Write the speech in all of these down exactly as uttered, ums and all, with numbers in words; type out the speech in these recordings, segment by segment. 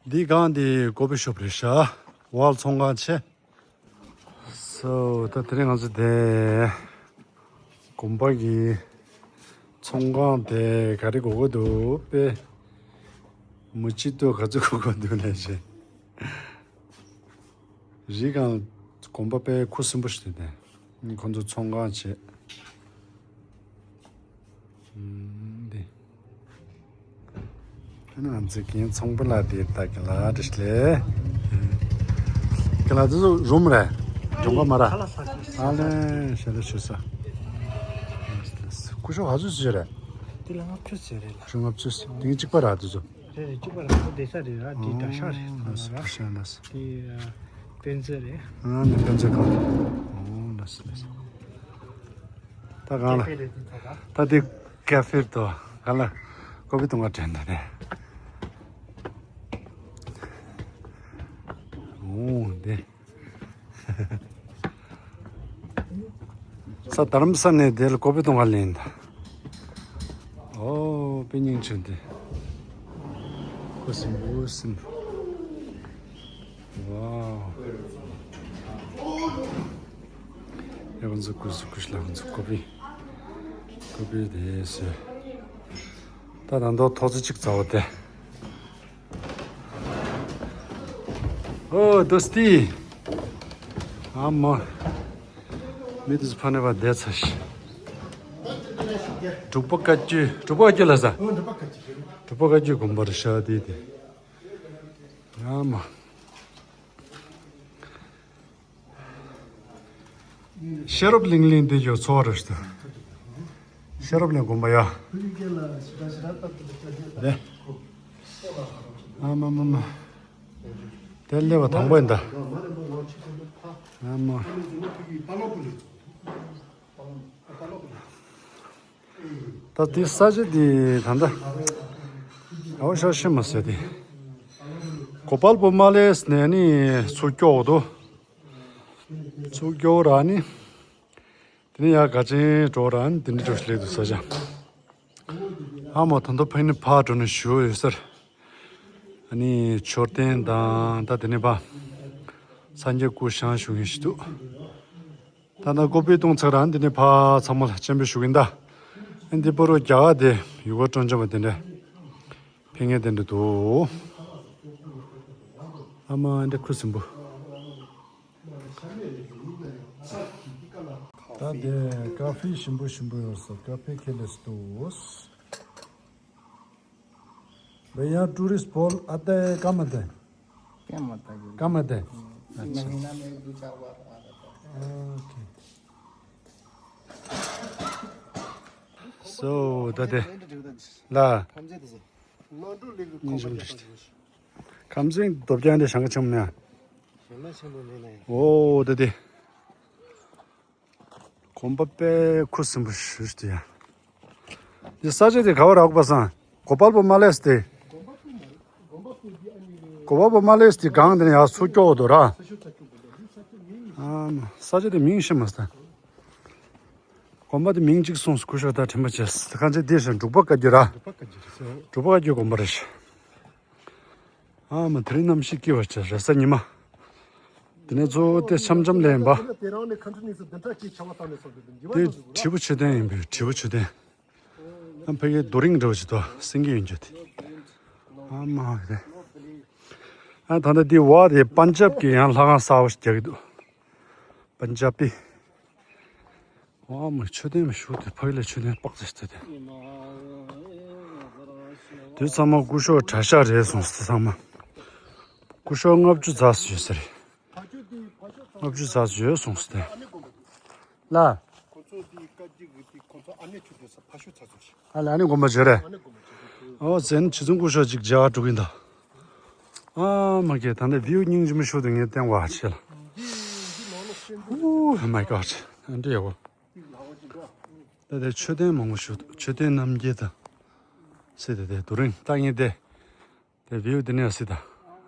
འདི་སྒང་འདི་ཀོ་ཕི་ཤོབ་རེད་ཤག་འོག་ལ་ཚོང་ཁང་ཆེ། སོ་ད་དེ་རིང་ང་ཚོ་དེ་དགོན་པ་གི་ཚོང་ཁང་དེ་ག་རེ་དགོས་ཀྱི་འདུག་དཔེ་མི་སྤྱི་ཏོ་ག་ཚོད་དགོས་ཀྱི་འདུག་ལབ་བྱས། རི་སྒང་དགོན་པ་དཔེ་ཁུ་སིམ་པོ་ཞིག་འདུག་དེ་ཁོ་ཚོ་ཚོང་ཁང་བྱས། འདི། ང་ཚོའི་རྒན་ཚོང་དཔོན་ལགས་དེ་ལྟ་གི་ལ་འདྲི་ལེ། གི་ལ་དེ་ཚོ་རུམ་རེད། འབྱུང་ཁ་མ་ར། ཨ་ལེ་ཞལ་ལག་མཆོད་ས། སྐུ་ཞབས་ག་ཚོད་ཟེར་རེད། དེ་ལ་ལྔ་བཅུ་ཟེར་རེད་ལ། ལྔ་བཅུ་ཟེར། དེ་གཅིག་པ་ར་དེ་ཚོ། རེད་རེད། གཅིག་པ་ར་ཁོ་བསྡད་ས་རེད་ར། དེ་གྲྭ་ཤག་རེད། ཨོ་ལགས་སོ། ལགས་སོ། དེ་དཔེ་མཛོད་རེད། ཨ་ནི་དཔེ་མཛོད་ཁང་། ཨོ་ལགས་སོ་ལགས་སོ། ད་གང་ལ། ཀ་ཧྥེ་རེད་དེ་ད་ག་ད་དེ་ཀ་ཧྥེ་རེད་དོ། གང་ལ་ཀོ་ཕི་འཐུང་ག་དྲན་ད་ནས། ཨོ་དེ། ས་དྷ་རམ་ས་ནས་དེ་ལ་ཀོ་ཕི་འཐུང་ག་ལེན་ད། ཨོ་དཔེ་སྙིང་རྗེ་འདི། ཁུ་སིམ་པོ་སིམ། ཝའོ། ཡ་ཁོ་ཚོ་ཀུ་ཤུ་ཀུ་ཤུ་ལ་ཁོ་ཚོ་ཀོ་ཕི། ཀོ་ཕི་དེ་ཟེར། ད་ད་མདོ་ཐོག་ཙེ་གཅིག་ཚ་བོ་དེ། ཨོ་དོ་སྟི། ཨ་མ། མི་དེ་ཚོ་ཕ་ནས་བ་བསྡད་ཚར་ཤག་འབྲུག་པ་བཀའ་བརྒྱུད། འབྲུག་པ་བཀའ་བརྒྱུད་ལ་ས། འབྲུག་པ་བཀའ་བརྒྱུད་དགོན་པ་རེད་ཤག་དེ་དེ། ཨ་མ། ཤེས་རབ་གླིང་གླིང་འདི་ཡོད་ཚོ་རེད་ཤག་ཤེས་རབ་གླིང་དགོན་པ་ཡ། ལེ། ཨ་མ་མ་མ། དེ་སླེབས་པ་དང་པོ་ཡིན་ད། ཨ་མ། ད་དེ་ས་ཆ་དེ་ད་ལྟ་ཨའོ་ཤ་ཤི་མ་ཟེར་དེ། གོ་པལ་པུར་མ་ལེས་ནས་ནི་ཚུར་སྐྱོག་འདུག་ཚུར་སྐྱོག་ར་ནི། དེ་ནི་ཡར་ག་ཅན་འགྲོ་ར་ནི་དེ་འདྲ་འགྲོ་ཞིག་ལེགས་འདུག་ས་ཆ། ཨ་མ་ད་ལྟ་ཕ་ནི་ཕར་འགྲོ་ནས་ཞུ་ཡོད་ཟེར། ཨ་ནི་མཆོད་རྟེན་དང་ད་དེ་ནི་ཕར་སངས་རྒྱས་སྐུ་བཞེངས་ཞུ་མཁན་ཞིག་འདུག་ད་ལྟ་ཀོ་ཕི་བཏུང་ཚར་ར་འདི་ནས་ཕར་ཚང་མ་ལ་སྤྱན་འབུལ་ཞུ་གིན་ད། ཨ་འདི་པོ་རོ་རྒྱ་གར་དེ་ཡུལ་སྐོར་སྤྲོ་འཆམ་པ་དེ་འདྲ་ཕེབས་མཁན་དེ་འདྲ་འདུག་ཨ་མ་འདི་ཁུ་སིམ་པོ། ད་དེ་ཀ་ཧྥེ་ཞིམ་པོ་ཞིམ་པོ་ཡོད་ས། ཀ་ཧྥེ་ཁེ་ལེ་སི་ཏུ། भैया टूरिस्ट बोल आते हैं कम आते हैं? क्या मत है? कम आते हैं? अच्छा। महीना में एक दो चार बार आ जाता है। Okay. So ད་དེ་ལ་ཁམས་ཚན་རྡོ་རྐྱང་དེ་ཞང་ཁ་ཆེན་མོ་ནས། ཁམས་ཚན་རྡོ་རྐྱང་དེ་ཞང་ཁ་ཆེན་མོ་ནས། ཞང་ཁ་ཆེན་མོ་ནས་ནས། ཨོ་ད་དེ། དགོན་པ་དཔེ་ཁུ་སིམ་པོ་ཞིག་འདུག་ཡ། འདི་ས་ཆ་དེ་ག་བ་རག་པ་སང་གོ་པལ་པུར་མ་ལེས་དེ། གོ་པལ་པུར་མ་ལེས་དེ་སྒང་དེ་ནས་ཡར་ཚུར་སྐྱོག་འདུག་ར། ཨ་ས་ཆ་དེ་མིང་ཤེས་མ་སོང་། དགོན་པ་དེ་མིང་གཅིག་གསུངས་སོང་། སྐུ་ཞབས་ད་དྲན་པ་བྱས། ཁ་ཆེ་དེ་ཞིག་འབྲུག་པ་བཀའ་བརྒྱུད་ར། འབྲུག་པ་བཀའ་བརྒྱུད་དགོན་པ་རེད། ཨ་མ་དེ་རིང་གནམ་གཤིས་སྐྱིད་པ་བྱས། རེས་གཟའ་ཉི་མ། དེ་ནས་གཙོ་བོ་དེ་འཆམ་འཆམ་ལེན་པ། དེ་དྲིལ་བུ་མཆོད་རྟེན་ཡིན་པས། དྲིལ་བུ་མཆོད་རྟེན། ཨ་ཕ་གི་རྡོ་རིང་འདྲ་བོ་ཞིག་འདུག་སེང་གེ་ཡོད་རྒྱུ་དེ། ཨ་མ་དེ། ཨ་ད་ལྟ་དེ་བ་དེ་པན་ཇབ་ཀྱི་ཡང་ལྷ་ཁང་གསར་པ་ཞིག་རྒྱག་གི་འདུག་པན་ཇབ་པི། ཨ་མ་མཆོད་རྟེན་མ་ཞུ་དེ་ཕ་གི་ལ་མཆོད་རྟེན་དཔག་ཚད་ཞིག་དེ། དེ་ཚང་མ་སྐུ་ཞབས་གྲྭ་ཤག་རེད་གསུངས་སོང་། དེ་ཚང་མ་སྐུ་ཞབས་ལྔ་བཅུ་ཙམ་ཡོད་ས་རེད། ལྔ་བཅུ་ཙམ་ཡོད་གསུངས་སོང་དེ། ལ། ཁོ་ཚོ་དེ་བཀའ་བརྒྱུད་ཀྱི་དེ་ཁོ་ཚོ་ཨ་ནེ་ཆུ་དེ་ས་ཕ་ཤུ་ཚ་ཚོ་ཞིག་ཨ་ལ་ཨ་ནེ་དགོན་པ་བརྗོད་རེད། ཨ་ནེ་དགོན་པ་བརྗོད་རེད། ཨོ་ཟེར་ནས་ཆུ་ཚང་སྐུ་ཞབས་ཅིག་མཇལ་བར་འགྲོ་གིན་ད། ཨ་མ་གེ་ད་ནི་བིའུ་སྙིང་རྗེ་མོ་ཞིག་འདུག་ངས་བསྟན་པ་ཆེ་ལ། Oh my God. ཨ་འདྲ་ཡག་པོ། ད་དེ་མཆོད་རྟེན་མང་པོ་ཞིག་འདུག་མཆོད་རྟེན་རྣམ་རྒྱལ་དང་། སྲིད་དེ་དེ་དུ་རིང་ད་ངས་དེ། དེ་བིའུ་དེ་ནས་སྲིད་ད།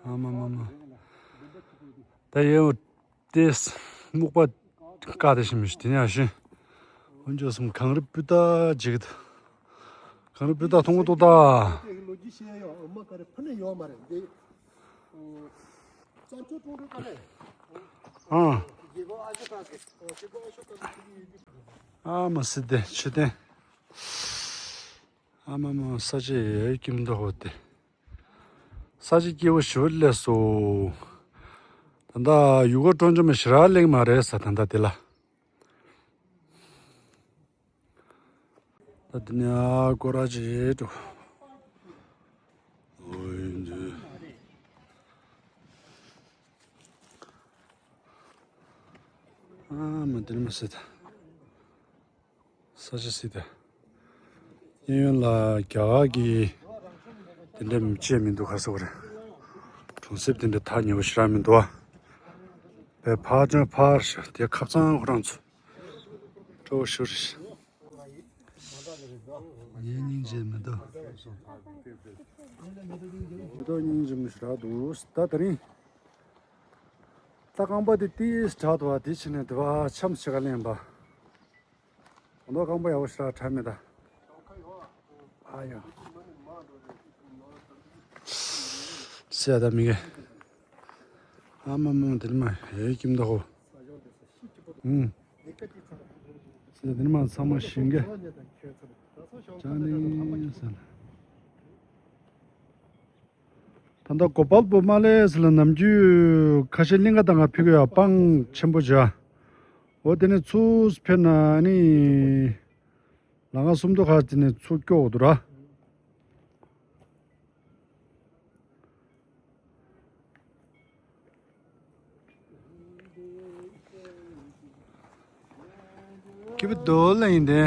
ཨ་མ་མ་མ། ད་ཡེའུ་དེ་སྨུག་པ་བཀག་དེ་ཤི་མི་ཤི་དེ་ནས་ཤི། འོན་ཀྱང་སུམ་གངས་རི་སྤུས་དག་ཅིག་ད། གངས་རི་སྤུས་དག་མཐོང་གི་འདུག་ད། ལོ་རྒྱུས་བཤད་ཡོད་ཨ་མ་ག་རེ་ཕ་ནས་ཡོད་མ་རེད་འདི། ཨ། ཨ་མ་སི་ཏེ་ཆུ་ཏན། ཨ་མ་མ་ས་ཆ་ཡ་ཡ་ཀིམ་ཏོ་ཧོ་ཏེ། ས་ཆ་སྐྱིད་པོ་ཞིག་སླེབས་སོང་། ད་ལྟ་ཡུལ་སྐོར་སྤྲོ་འཆམ་ཞེ་དྲག་སླེབས་མ་རེད་ས་ད་ལྟ་དེ་ལ། ད་དེ་ནས་ཨ་སྐོར་ར་བྱེད་འགྲོ། ཨ་མ་དེ་ནས་མ་སི་ཏེ། ས་ཆ་སི་ཏེ། གཡས་གཡོན་ལ་རྒྱ་གར་གྱི་དེ་འདྲ་མི་བྱེད་མི་འདུག་ག་ས་གོ་རེད། གྲོང་གསེབ་དེ་འདྲ་ཐག་ཉེ་པོ་ཞེ་དྲག་མི་འདུག་ཨ། པའི་ཕར་ཅང་ཕར་ཞིག་དེ་ཁ་ཚང་ཁོ་རང་ཚོ་སྤྲོ་བོ་ཞུ་རེད། ངའི་སྙིང་རྗེ་མི་འདུག་མི་འདུག་སྙིང་རྗེ་མི་ཞེ་དྲག་འདུག་ད་དེ་རིང་ད་རྐང་པ་དེ་ཏིས་དྲག་འདུག་བ་དེ་ཕྱིན་ནས་དེ་བ་འཆམ་ཞིག་ག་ལེན་པ། ད་རྐང་པ་ཡག་པོ་ཞེ་དྲག་དྲག་མེད་ད། ཨ་ཡ། སེ་ད་མི་གེ། ཨ་མ་མ་དེར་མ་ཧེ་ཀིམ་ད་ཧོ། ཨུམ། སེ་དེར་མ་ཚང་མ་ཞིང་གེ། ཅང་ནི་སེ། ད་ལྟ་གོ་པལ་པུར་མ་ལེ་སི་ལ་ནམ་རྒྱུན་ཁ་ཤས་གླིང་ག་དང་ག་ཕེབས་ཀྱི་ཡོད་སྤང་ཆེན་པོ་བྱ། འོ་དེ་ནས་ཚུར་ཕེབས་ན་ནི་ལ་ང་སུམ་མདོ་ཁ་དེ་ནས་ཚུར་སྐྱོག་འདུག་ར། ཁྱི་པི་རྡོ་ལ་ཡིན་ཏེ།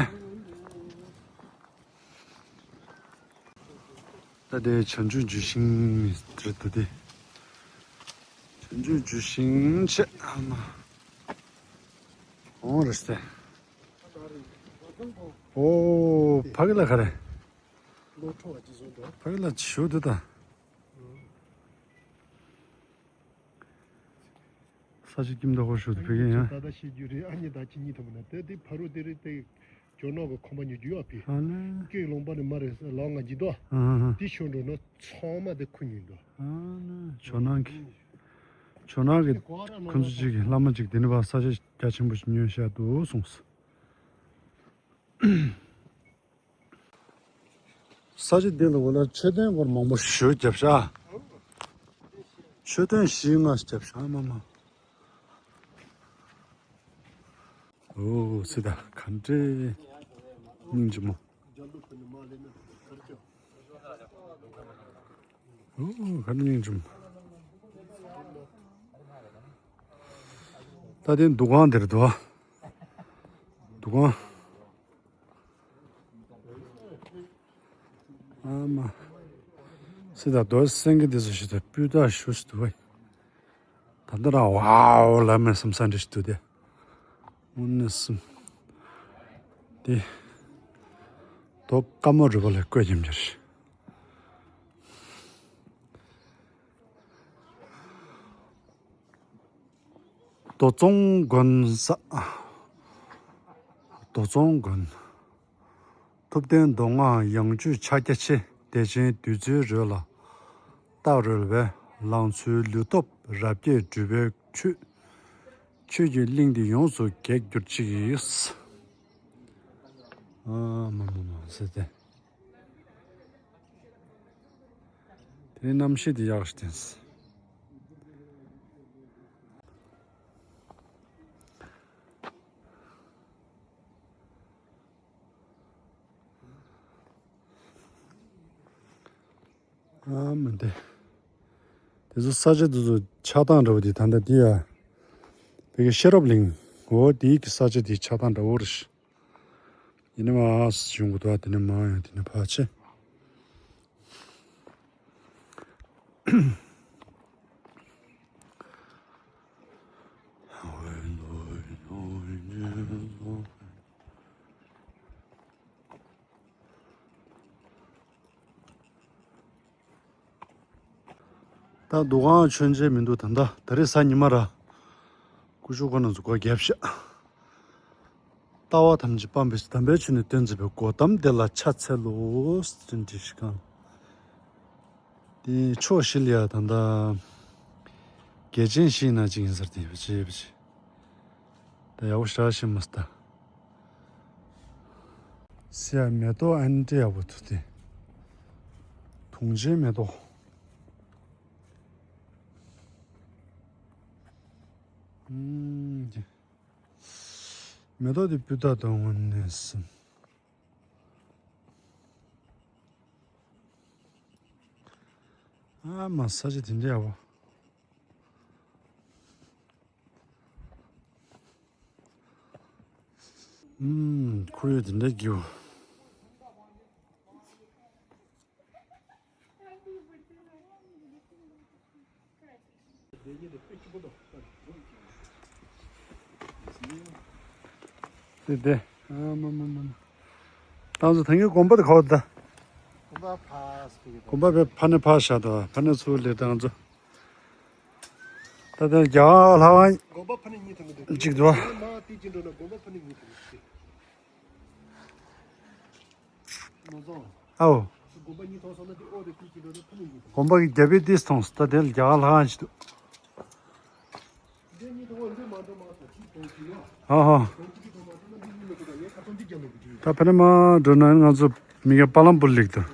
ད་དེ་བྱང་ཆུབ་ལྗོན་ཤིང་རེད་འདུག་སྟེ། བྱང་ཆུབ་ལྗོན་ཤིང་ཆེ་ཨ་མ། འོང་རེད་སྟེ། ཨོ་ཕ་གི་ལ་ག་རེ། ཕ་གི་ལ་ཞུ་འདུག་ད། ས་ཆ་ཁྱིམ་བདག་པོ་ཞུ་དུ་ཕེབས་ཀྱི་ཡིན། ད་ལྟ་ཤེས་རྒྱུ་རེད། ཨ་ནི་ད་ཁྱི་གཉིས་ཐོབ་ན་དེ་དེ་ཕ་རོལ་དེ་རེད་དེ། ཇོ་ནག་གི་ཁང་པ་ཉོ་རྒྱུ་ཡོད་པས། ཨ་ལེ། སྐེ་ལོང་པ་ནི་མ་རེད་ལག་ང་འཇི་དོ། ཨ་ཧ། དེ་ཤོར་འགྲོ་ན་ཚང་མ་དེ་ཁུ་ཉོས་འགྲོ། ཨ་ལེ། ཇོ་ནག་གི། ཇོ་ནག་གི་ཁོ་ཚོ་གཅིག་གི་བླ་མ་གཅིག་དེ་ནི་བ་ས་ཆ་རྒྱ་ཆེན་པོ་ཞིག་ཉོས་བཞག་འདུག་གསུངས། ས་ཆ་འདི་ལ་འོ་ལ་མཆོད་རྟེན་སྐོར་མང་པོ་ཞིག་བརྒྱབ་ཤག་མཆོད་རྟེན་བཞི་ལྔ་ཞིག་བརྒྱབ་ཤག་མ་མ། ཨོ་སི་ད་ག་འདྲའི་སྙིང་རྗེ་མོ། ཨོ་ག་འདྲའི་སྙིང་རྗེ་མོ། ད་དེ་འདུ་ཁང་འདིར་འདུག་ཨ། འདུ་ཁང་། ཨ་མ། སི་ད་རྡོ་སེང་གེ་འདི་ཚོ་ཞིག་ཏུ་སྤུས་དག་ཞུ་ཞིག་ཏུ་བས། ད་ལྟ་རང་ཝའོ་ལ་མེ་སམ་ས་འདྲི་ཞིག་ཏུ་དེ། དངོས་གནས་སམ། དེ། རྡོ་དཀར་མོ་རུ་བ་ལ་བཀོད་ཀྱི་མྱུར། རྡོ་ཙོང་དགོན་ས། རྡོ་ཙོང་དགོན། ཐུབ་བསྟན་མདོ་སྔགས་ཡང་བཅུད་ཕྱག་རྒྱ་ཆེ། བདེ་ཆེན་བདུད་རྩིའི་རོལ་ལ་རྟག་རོལ་བས། ལང་ཚོའི་ལུས་སྟོབས་རབ་རྒྱས་འགྲུབ་པའི་མཆོད། ཆོས་ཀྱི་གླིང་འདི་ཡོངས་སུ་རྒྱས་གྱུར་ཅིག་ཨ་མ་མ་མ་ཟེར་ཏེ། དེ་རྣམ་ཤེས་དེ་ཡག་ཞིག་བསྟན་སོང་། ཨ་མ་འདི། དེ་ཚོ་ས་ཆ་དེ་ཚོ་ཆགས་སྟངས་འདྲ་བོ་དེ་ད་ལྟ་འདི་ཡ། བོད་ཀྱི་ཤེས་རབ་གླིང་། འོ་དེའི་གི་ས་ཆ་དེ་ཆགས་སྟངས་འདྲ་བོ་རེད། ཡིན་ནི་མ་ཨ་སི་བྱུང་གི་འདུག་དེ་ནི་མ་ཡང་དེ་ནི་ཕལ་ཆེ། ད་འདུ་ཁང་མཆོད་མཇལ་མི་འདུག་ད་ལྟ་ད་རེས་གཟའ་ཉི་མ་ར། ཀུ་ཤུ་ཁོ་ན་ཚོ་སྒོ་བརྒྱབ་ཤག་ལྟ་བ་ཐམས་ཅད་སྤངས་པས་དམ་པའི་ཆོས་ནི་སྟོན་མཛད་པའི། སྒོ་གཏམ་འདི་ལ་ཕྱག་འཚལ་ལོ། ཟེར་འདི་ཞིག་གང་། དེ་ཕྱོགས་བཞི་ལ་ཡ་ད་ལྟ་ རྒྱལ་ཆེན་ཞིག་ན་ཅིག་ཡིན་ཟེར་ཏེ་བྱས་བྱས། ད་ཡག་པོ་ཞེ་དྲག་ཤེས་མ་སོང་ད། སི་ཡ་མེ་ཏོག་ཨ་ནི་སྤྲད་ཡག་པོ་འདུག་སྟེ། དུང་ཆེན་མེ་ཏོག་ཨུམ། མེ་ཏོག་དེ་སྤུས་དག་དང་དངོས་གནས་སེམས། ཨ་མ་ས་ཆ་དེ་འདྲ་ཡག་པོ། ཨུམ། ཁོར་ཡུག་དེ་འདྲ་སྐྱིད་པོ། དེ་དེ། ཨ་མ་མ་མ་མ། ཏང་ཚོ་ཐང་གི་དགོན་པ་དེ་ག་བ་ད། དགོན་པ་ཕ་སྤེ་གི་དགོན་པ་བས་ཕ་ནས་ཕ་བཞག་ད་ཕ་ནས་ཚུར་ལེ་ཏང་ཚོ། ད་ལྟ་རྒྱ་གར་ལྷ་ཁང་དགོན་པ་ཕ་ནས་གཉིས་ཐོན་གི་འདུག་གཅིག་འདུག་བ། མ་དེ་ཅི་འགྲོ་ན་དགོན་པ་ཕ་ནས་གཉིས་ཐོན་གི་འདུག་མ་བཟང་། ཨའོ། དགོན་པ་གཉིས་ཐོན་སོང་ན་དེ་ཨོ་རེ་དེ་ཅི་འགྲོ་ན་ཕ་ནས་གཉིས་ཐོན། དགོན་པ་གི་རྒྱབ་པའི་ཏིས་ཐོངས་ད་དེ་ལ་རྒྱ་གར་ལྷ་ཁང་ཞིག་འདུག་དེ་གཉིས་ཐོན་འོན་ཏེ་མ་འགྲོ་མ་སོང་ཅི་ཐོན་གི་ཡོད། ཨ་ཧོ། དོན་གཅིག་གི་ཐོན་མ་ཐོན་ན་འདི་གཉིས་མི་དགོས་ད་ངས་ཁ་ཚོན་འདི་རྒྱབ་ལ་གི་ཅི་ཡོད། ད་ཕ་ནས་མ་འགྲོ་ན་ང་ཚོ་མི་ག་པ་ལམ་པུར་ལེགས་འདུག་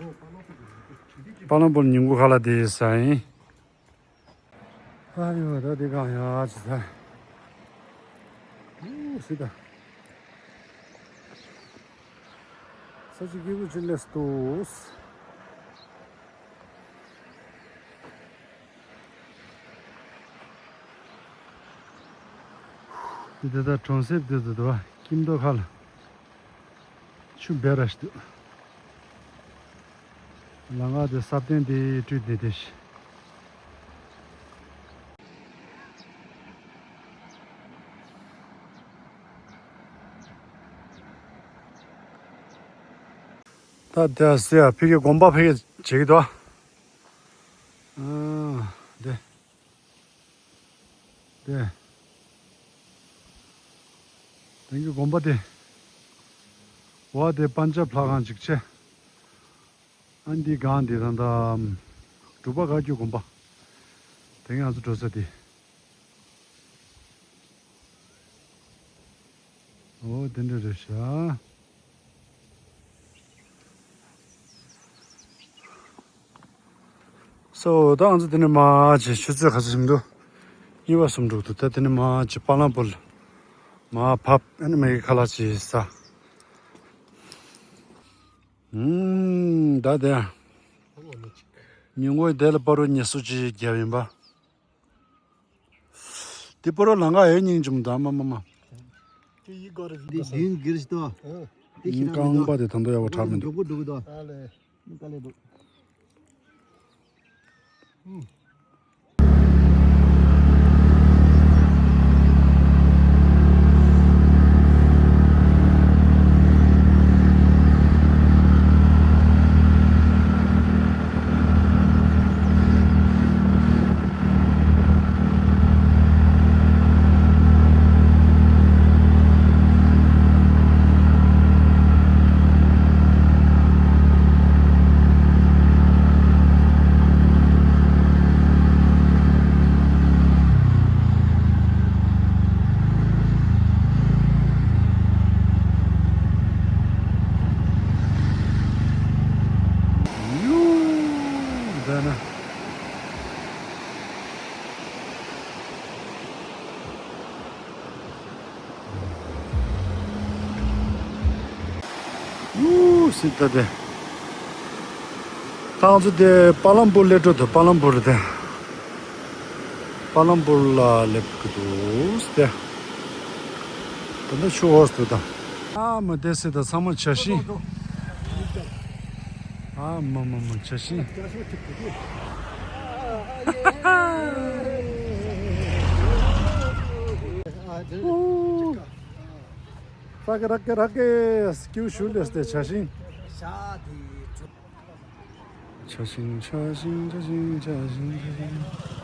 པ་ལམ་པུར་ཉིན་གུང་ཁ་ལག་དེ་ཟ་ཡིན། ཨ་ཡོ་ད་འདི་གང་ཡག་ཅིག་ད། ཨུ་སི་ད། ས་ཆ་སྐྱིད་པོ་ཅིག་སླེབས་འདུག་འདི་ད་ལྟ་གྲོང་གསེབ་འདི་ཚོ་འདུག་བ་ཁྱིམ་ཐོག་ཁ་ལ། ཆུ་བེ་ར་ཞིག་འདུག་ལམ་ཁ་དེ་སྲ་བརྟན་དེ་བཀྲུས་ཏེ་དེ་ཞིག་ད་དེ་སེ་ཡ་ཕི་གེ་དགོན་པ་ཕི་གེ་བྱེད་ཀྱི་འདུག་ཨ་དེ། དེ། དེང་གི་དགོན་པ་དེ། འོ་དེ་པན་ཇབ་ལྷ་ཁང་ཅིག་ཆེ། ཨ་འདི་སྒང་དེ་ད་ལྟ། འབྲུག་པ་དགའ་སྐྱིད་དགོན་པ། དེང་ང་ཚོ་འགྲོ་ས་དེ། འོ་དེ་འདྲ་རེད་ཤག་སོ་ད་ང་ཚོ་དེ་ནས་མར་ཅིག་ཆུ་ཚོད་ག་ཚོད་ཕྱིན་འདུག་གཉིས་པ་གསུམ་འགྲོ་འདུག་ད་དེ་ནས་མར་ཅིག་པ་ལམ་པུར་ལ་མར་བབས། ཨ་ནི་མ་གི་ཁ་ལག་ཅིག་ཟ། ཨུམ། ད་དེ་ཉིན་གུང་དེ་ལ་པ་རུ་ཉལ་ས་ཅིག་བརྒྱབ་ཡིན་པ། དེ་པོ་རོ་ལང་ག་ཨེ་སྙིང་རྗེ་མོ་འདུག་མ་མ་མ། དེ་ཡི་ག་རེ་འདི་རྒྱུན་འགྱུར་ཞིག་ཏོ། ཨ། དེ་ཁྱེད་རང་རྐང་མི་པ་དེ་ད་དུང་ཡག་པོ་དྲག་མི་འདུག་འགྲོ་གི་འགྲོ་གི་ཏོ། ཨ་ལེ། ནི་དཀའ་ལས་འདུག་ཡུ། འདི་ནི། ཡུ། སི་ཏ་དེ། ཏང་ཚོ་དེ་པ་ལམ་པུར་སླེབས་འགྲོ་འདུག་པ་ལམ་པུར་དེ། པ་ལམ་པུར་ལ་སླེབས་ཀྱི་འདུག་སྟེ། ད་ལྟ་ཆུ་འོག་ཏུ་དང་། ཨ་མ་དེ་སེ་ད་ཚང་མ་བྱ་ཤིང་། ཨ་མ་མ་མ་བྱ་ཤིང་། ཨུ། ར་ཀེ་ར་ཀེ་ར་ཀེ་སྐྱིའུ་ཞུ་ལེ་སྟེ་བྱ་ཤིང་། བྱ་ཤིང་བྱ་ཤིང་བྱ་ཤིང་བྱ་ཤིང་བྱ་ཤིང་།